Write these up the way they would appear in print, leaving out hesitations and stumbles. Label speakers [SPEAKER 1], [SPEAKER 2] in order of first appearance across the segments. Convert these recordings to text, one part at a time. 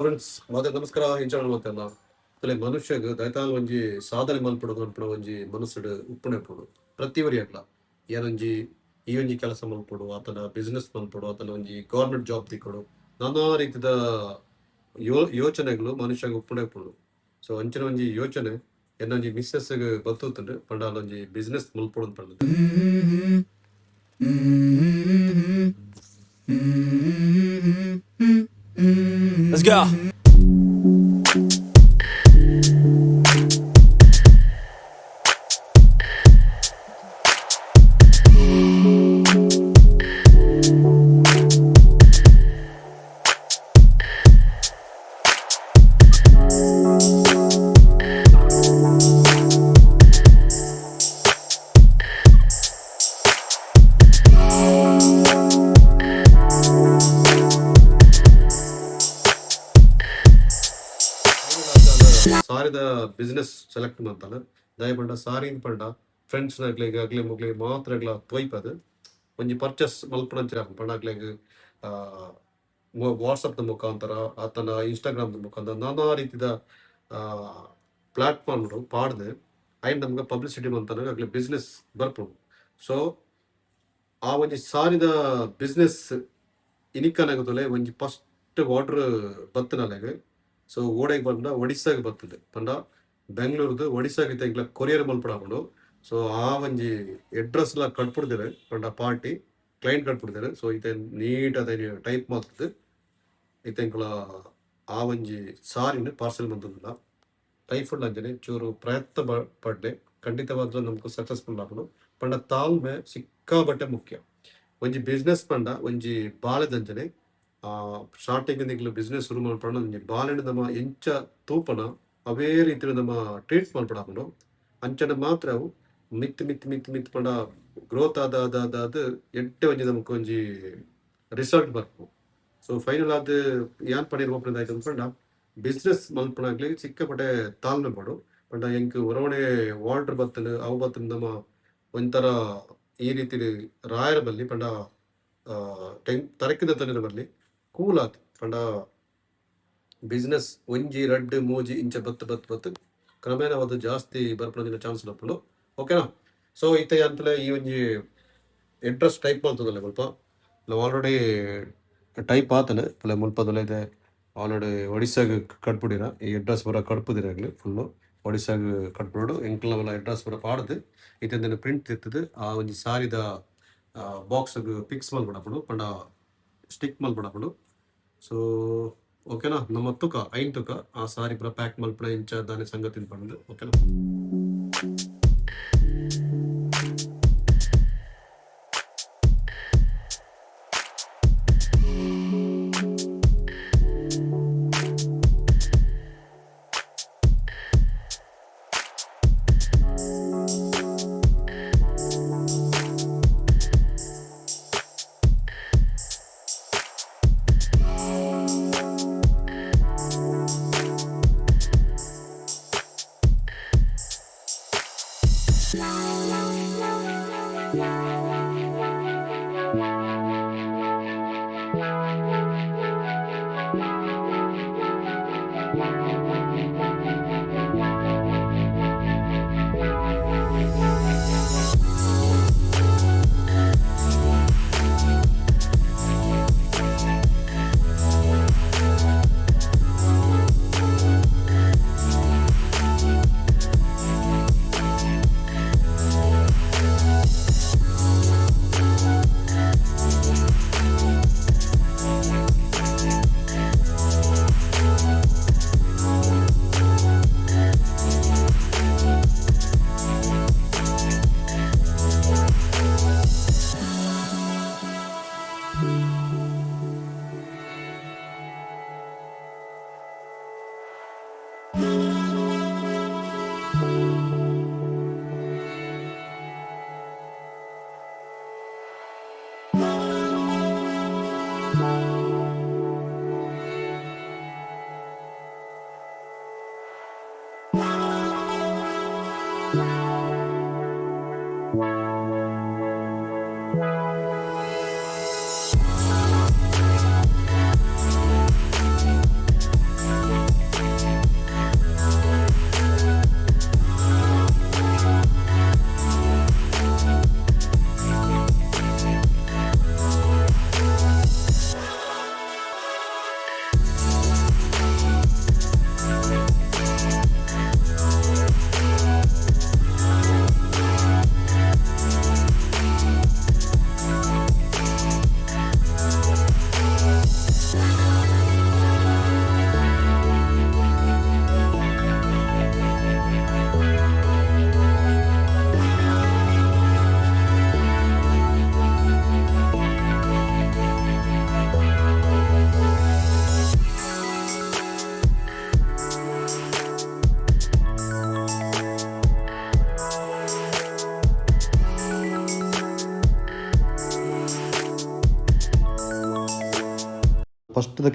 [SPEAKER 1] Friends, ಮಾತ ನಮಸ್ಕಾರ. ಇಂಚ ಮಾತೆಲ್ಲ ತಲೆ ಮನುಷ್ಯಗ್ ದಯತಾಲ್ ಒಂಜಿ ಸಾಧನೆ ಮಲ್ಪೊಡು ಪನ್ಪುನ ಒಂಜಿ ಮನಸ್ಸುಡು ಉಪ್ಪುನೆ ಉಪ್ಪುಂಡು ಪ್ರತಿ ಒರಿಯಗ್ಲ. ಏನೊಂಜಿ ಈ ಒಂಜಿ ಕೆಲಸ ಮಲ್ಪೊಡು, ಆತನ ಬಿಸ್ನೆಸ್ ಮಲ್ಪೊಡು, ಆತನ ಒಂಜಿ ಗವರ್ಮೆಂಟ್ ಜಾಬ್ ತಿಕ್ಕೊಡು, ನಾನಾ ರೀತಿದ ಯೋಚನೆಗಳು ಮನುಷ್ಯಗ್ ಉಪ್ಪುನೆ ಉಪ್ಪುಂಡು. ಸೊ ಅಂಚಿನ ಒಂಜಿ ಯೋಚನೆ ಎನ್ನೊಂಜಿ ಮಿಸ್ಸಸ್ ಬತ್ತುಂಡು ಪಂಡ ಒಂಜಿ ಬಿಸ್ನೆಸ್ ಮಲ್ಪೊಡು ಪಂಡುದು.
[SPEAKER 2] Let's go.
[SPEAKER 1] ಸಾರಿದ ಬಿಸ್ನೆಸ್ ಸೆಲೆಕ್ಟ್ ಮಂತಾನ ದಾಯ ಪಂಡ ಸಾರಿನ್ ಪಂಡ ಫ್ರೆಂಡ್ಸ್ ನಗ್ಲೆಗ್ ಅಗ್ಲೆ ಮುಗ್ಲೆ ಮಾತ್ರಗ್ಲ ತೊಯ್ಪದು ಒಂಜಿ ಪರ್ಚೇಸ್ ಮಲ್ಪುನಂಚಿನ ಪಂಡ ಅಗ್ಲೆಗ್ ವಾಟ್ಸಪ್ ದ ಮುಖಾಂತರ ಆತನ ಇನ್ಸ್ಟಾಗ್ರಾಮ್ ದ ಮುಖಾಂತರ ನಾನಾ ರೀತಿದ ಪ್ಲಾಟ್ಫಾರ್ಮ್ ಪಾಡ್ದು ಐನ್ ನಮ್ಗೆ ಪಬ್ಲಿಸಿಟಿ ಮಂತನ ಅಗ್ಲೆ ಬಿಸ್ನೆಸ್ ಬರ್ಪುಂಡು. ಸೊ ಆ ಒಂಜಿ ಸಾರಿದ ಬಿಸ್ನೆಸ್ ಇನಿಕನಾಗದೊಲೆ ಒಂಜಿ ಫಸ್ಟ್ ವಾಟರ್ ಬತ್ತನಲೆಗ್. ಸೊ ಓಡೆಗ್ ಬಂಡ ಒಡಿಸ್ಸಾಗ್ ಬರ್ತದೆ ಪಂಡ ಬೆಂಗಳೂರುದು ಒಡಿಸ್ಸಾಗ್ ಇತ್ತೆ ಎಂಕ್ಲ ಕೊರಿಯರ್ ಮಲ್ಪಡಾಪುಂಡು. ಸೊ ಆ ಒಂಜಿ ಅಡ್ರೆಸ್ ಲ ಕಟ್ಪುಡ್ದೆರ್ ಪಂಡ ಪಾರ್ಟಿ ಕ್ಲೈಂಟ್ ಕಟ್ಪುಡ್ದೆರ್. ಸೊ ಇತ್ತೆ ನೀಟ್ ಅದ ಟೈಪ್ ಮಲ್ತುದು ಇತ್ತೆ ಎಂಕ್ಲ ಆ ಒಂಜಿ ಸಾರಿನ್ ಪಾರ್ಸೆಲ್ ಮಂತುಂದುಲ್ಲ. ಲೈಫ್ ಅಂಚನೆ ಚೂರು ಪ್ರಯತ್ನ ಪಡ್ಲೆ ಖಂಡಿತವಾದ್ಲ ನಮಕ್ ಸಕ್ಸಸ್ಫುಲ್ ಆಪುಂಡು. ಪಂಡ ತಾಳ್ಮೆ ಸಿಕ್ಕಾಬಟ್ಟೆ ಮುಖ್ಯ. ಒಂಜಿ ಬಿಸ್ನೆಸ್ ಪಂಡ ಒಂಜಿ ಬಾಳೆದಂಚನೆ ಸ್ಟಾರ್ಟಿಂಗ್ ನಿಕ್ಲು ಬಿಸ್ನೆಸ್ ಶುರು ಮಲ್ಪಂಡ ಒಂಜಿ ಬಾಲೆಡ್ ನಮ ಎಂಚ ತೂಪನ ಅವೇ ರೀತಿಡ್ ನಮ ಟ್ರೀಟ್ ಮಲ್ಪಡಾಪುಂಡು. ಅಂಚನೆ ಮಾತ್ರ ಅವು ಮಿತ್ತ್ ಮಿತ್ತ್ ಮಿತ್ತ್ ಮಿತ್ತ್ ಪಂಡ ಗ್ರೋತ್ ಆದ್ ಆದ್ ಆದ್ ಆದ್ ಎಡ್ಡೆ ಒಂಜಿ ನಮಕ್ ಒಂಜಿ ರಿಸಲ್ಟ್ ಬರ್ಪುಂಡು. ಸೊ ಫೈನಲ್ ಆದ್ ಯಾನ್ ಪಂಡಿನ ಪೋಪುನ ದಾಯೆ ಪಂಡ ಬಿಸ್ನೆಸ್ ಮಲ್ಪುನಕ್ಲೆಗ್ ಸಿಕ್ಕಾಪಟ್ಟೆ ತಾಳ್ಮೆ ಬೋಡು. ಪಂಡ ಎಂಕ್ ಒರವಣೆ ವಾಟರ್ ಬತ್ತುಂಡು ಅವು ಬತ್ತುಂಡು ನಮ ಒಂಥರ ಈ ರೀತಿಡ್ ರಾಯರ ಬಲ್ಲಿ ಪಂಡ ತರಕಿದ ತನಿರ ಬಲ್ಲಿ ಕೂಲ್ ಆತ್ ಪಂಡ ಬಿಸ್ನೆಸ್ ಒಂಜಿ ರಡ್ಡ್ ಮೂಜಿ ಇಂಚ ಬತ್ತ್ ಬತ್ತ್ ಬತ್ತ್ ಕ್ರಮೇಣ ಅದು ಜಾಸ್ತಿ ಬರ್ಪುನ ಚಾನ್ಸ್ ಉಪ್ಪುಂಡು. ಓಕೆನಾ? ಸೊ ಇತ್ತೆ ಅಂತಲೇ ಈ ಒಂಜಿ ಅಡ್ರೆಸ್ ಟೈಪ್ ಮಲ್ತುಂದಲ್ಲ ಮುಲ್ಪ ಆಲ್ರೆಡಿ ಟೈಪ್ ಆತನೆ ಮುಲ್ಪದಲ್ಲ ಇದೆ ಆಲ್ರೆಡಿ ಒಡಿಸ್ಸಾಗ್ ಕಟ್ಪುಡಿರ ಈ ಅಡ್ರೆಸ್ ಪೂರ ಕಡ್ಪುದಿರ ಫುಲ್ಲು ಒಡಿಸ್ಸಾಗ್ ಕಟ್ಪುಡು ಎಂಕ್ಲವಲ ಅಡ್ರೆಸ್ ಪೂರ ಪಾಡ್ದು ಇತ್ತೆ ಪ್ರಿಂಟ್ ತಿತ್ತುದು ಆ ಒಂಜಿ ಸಾರಿದ ಬಾಕ್ಸ್ ಫಿಕ್ಸ್ ಮಲ್ಪಡಾಪುಂಡು ಪಂಡ ಸ್ಟಿಕ್ ಮಲ್ಪಡಾಪುಂಡು. ಸೊ ಓಕೆನಾ? ನಮ್ಮ ತುಕ ಐನ್ ತುಕ ಆ ಸಾರಿ ಪೂರ ಪ್ಯಾಕ್ ಮಲ್ಪುನ ಇಂಚ ದಾನೆ ಸಂಗತಿನ್ ಪಂಡುದು. ಓಕೆನಾ?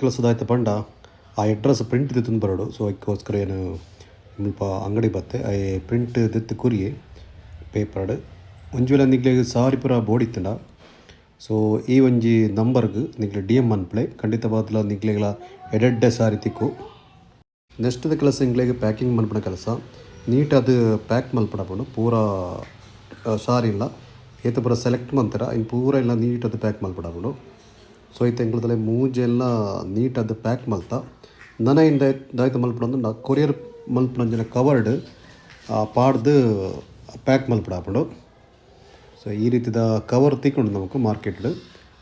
[SPEAKER 1] ಕೆಲಸದ ಆಯ್ತು ಪಂಡ ಆ ಅಡ್ರೆಸ್ ಪ್ರಿಂಟ್ ದೆತ್ತೊಂದು ಬರೋಡು. ಸೊ ಅದಕ್ಕೋಸ್ಕರ ಏನು ಮುಲ್ಪ ಅಂಗಡಿ ಬತ್ತೆ, I print ದೆತ್ತು ಕೊರಿಯೆ ಪೇಪರ್ಡ್. ಒಂಜಿ ವೇಳೆ ನಿಕ್ಲೆಗ್ ಸಾರಿ ಪೂರ ಬೋಡಿತ್ತಂಡ, ಸೊ ಈ ಒಂಜಿ ನಂಬರ್ಗ್ ನಿಕ್ಲೆ ಡಿ ಎಮ್ ಮನ್ಪುಲೆ. ಖಂಡಿತವಾದ್ಲ ನಿಕ್ಲೆಗ್ಲ ಎಡ್ಡೆಡ್ಡೆ ಸಾರಿ ತಿಕ್ಕು. ನೆಕ್ಸ್ಟ್ ಕೆಲಸ ಎಂಕ್ಲೆಗ್ ಪ್ಯಾಕಿಂಗ್ ಮನ್ಪುನ ಕೆಲಸ. ನೀಟಾದ್ ಪ್ಯಾಕ್ ಮಲ್ಪಡಪುಂಡು. ಪೂರ ಸಾರಿ ಇಲ್ಲ ಏತ ಪೂರ ಸೆಲೆಕ್ಟ್ ಮಂತರ ಐನ್ ಪೂರ ಇಲ್ಲ ನೀಟಾದ್ ಪ್ಯಾಕ್ ಮಲ್ಪಡಪುಂಡು. ಸೊ ಇತ್ತೆ ಎಂಕ್ಲದಲೆ ಮೂಜೆಲ್ಲ ನೀಟಾದ್ ಪ್ಯಾಕ್ ಮಲ್ತ. ನನ ಐನ್ ದಾಯ್ತ ಮಲ್ಪಡಂದು ಕೊರಿಯರ್ ಮಲ್ಪುನಂಚಿನ ಕವರ್ಡ್ ಪಾಡ್ದು ಪ್ಯಾಕ್ ಮಲ್ಪಡಾಪುಂಡು. ಸೊ ಈ ರೀತಿದ ಕವರ್ ತಿಕ್ಕುಂಡು ನಮಕ್ ಮಾರ್ಕೆಟ್.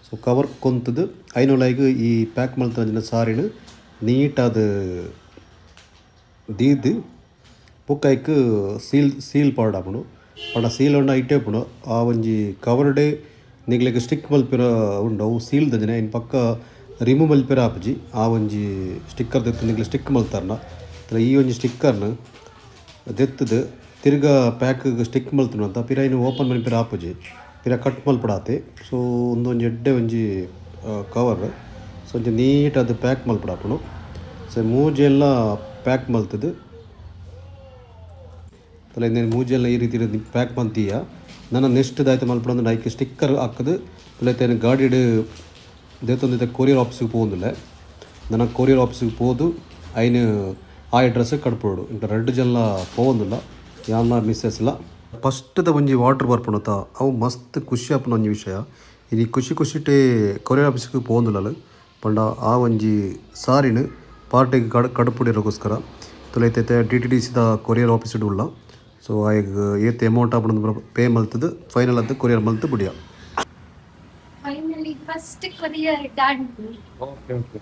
[SPEAKER 1] ಸೊ ಕವರ್ ಕೊಂತುದು ಐನೊಳಗೆ ಈ ಪ್ಯಾಕ್ ಮಲ್ತಂಚಿನ ಸಾರಿನ್ ನೀಟಾದ್ ದೀದ್ ಬೊಕ್ಕ ಐಕ್ ಸೀಲ್ ಸೀಲ್ ಪಾಡಾಪುಂಡು. ಪಂಡ ಸೀಲ್ ಉಂಡ ಐಟೇ ಉಪ್ಪುಂಡು. ಆ ಒಂಜಿ ಕವರ್ಡೇ ನಿಕ್ಲೆಗ್ ಸ್ಟಿಕ್ ಮಲ್ಪಿರ ಉಂಡು. ಅವು ಸೀಲ್ ದಂಚಿನ ಐನ್ ಪಕ್ಕ ರಿಮೂವ್ ಮಲ್ಪಿರ ಆಪುಜಿ. ಆ ಒಂಜಿ ಸ್ಟಿಕ್ಕರ್ ದೆತ್ತ್ ನಿಕ್ಲೆ ಸ್ಟಿಕ್ ಮಲ್ತಾರ್ನ ಈ ಒಂಜಿ ಸ್ಟಿಕ್ಕರ್ನ್ ದೆತ್ತುದು ತಿರ್ಗ ಪ್ಯಾಕ್ ಸ್ಟಿಕ್ ಮಲ್ತುಂಡ ಪಿರ ಐನ್ ಓಪನ್ ಮಲ್ಪಿರ ಆಪುಜಿ, ಪಿರ ಕಟ್ ಮಲ್ಪಡಾತೆ. ಸೊ ಉಂದೊಂಜಿ ಎಡ್ಡೆ ಒಂಜಿ ಕವರ್. ಸೊ ಒಂಜಿ ನೀಟಾದ್ ಪ್ಯಾಕ್ ಮಲ್ಪಡಾಪುಂಡು. ಸೊ ಮೂಜೆಲ್ಲ ಪ್ಯಾಕ್ ಮಲ್ತುದು ತಲೆ ಇಂದೆನ್ ಮೂಜೆಲ್ಲ ಈ ರೀತಿ ಪ್ಯಾಕ್ ಮಲ್ತೀಯ. ನನ ನೆಕ್ಸ್ಟ್ ದಾಯ್ತ ಮಲ್ಪಡಂದು ಐಕ್ ಸ್ಟಿಕ್ಕರ್ ಹಾಕುದು. ತೇನ ಗಾಡಿಡ್ ದೇತೊಂದಿತ್ತೆ ಕೊರಿಯರ್ ಆಫೀಸಿಗೆ ಪೋವೊಂದುಲ್ಲೆ. ನನ ಕೊರಿಯರ್ ಆಫೀಸಿಗೆ ಪೋದು ಐನ್ ಆ ಅಡ್ರೆಸ್ ಕಡ್ಪೊಡು. ಇಂಕ ರಡ್ಡ್ ಜನಲ ಪೋವೊಂದುಲ್ಲ, ಯಾನ್ಲ ಮಿಸ್ಸೆಸ್ಲ. ಫಸ್ಟ್ದ ಒಂಜಿ ವಾಟರ್ ಬರ್ಪುಂಡತ, ಅವು ಮಸ್ತ್ ಖುಷಿ ಆಪುನ ಒಂಜಿ ವಿಷಯ. ಇನಿ ಖುಷಿ ಖುಷಿಟೇ ಕೊರಿಯರ್ ಆಫೀಸಿಗೆ ಪೋವೊಂದುಲ್ಲಲ್. ಪಂಡ ಆ ಒಂಜಿ ಸಾರಿನ್ ಪಾರ್ಟಿಗ್ ಕಡಪುಡಿರೋಗೋಸ್ಕರ ತುಲೈತೆ ಡಿಟಿಡಿಸಿದ ಕೊರಿಯರ್ ಆಫೀಸ್ ಉಲ್ಲ. ಸೊ ಆಯ್ಗ್ ಏತ್ ಅಮೌಂಟ್ ಆಪುಂಡು ಪೇ ಮಲ್ತುದು ಫೈನಲ್ ಆದ್ courier ಮಲ್ತು ಬುಡಿಯ.
[SPEAKER 3] Finally, first courier done.
[SPEAKER 1] Okay okay.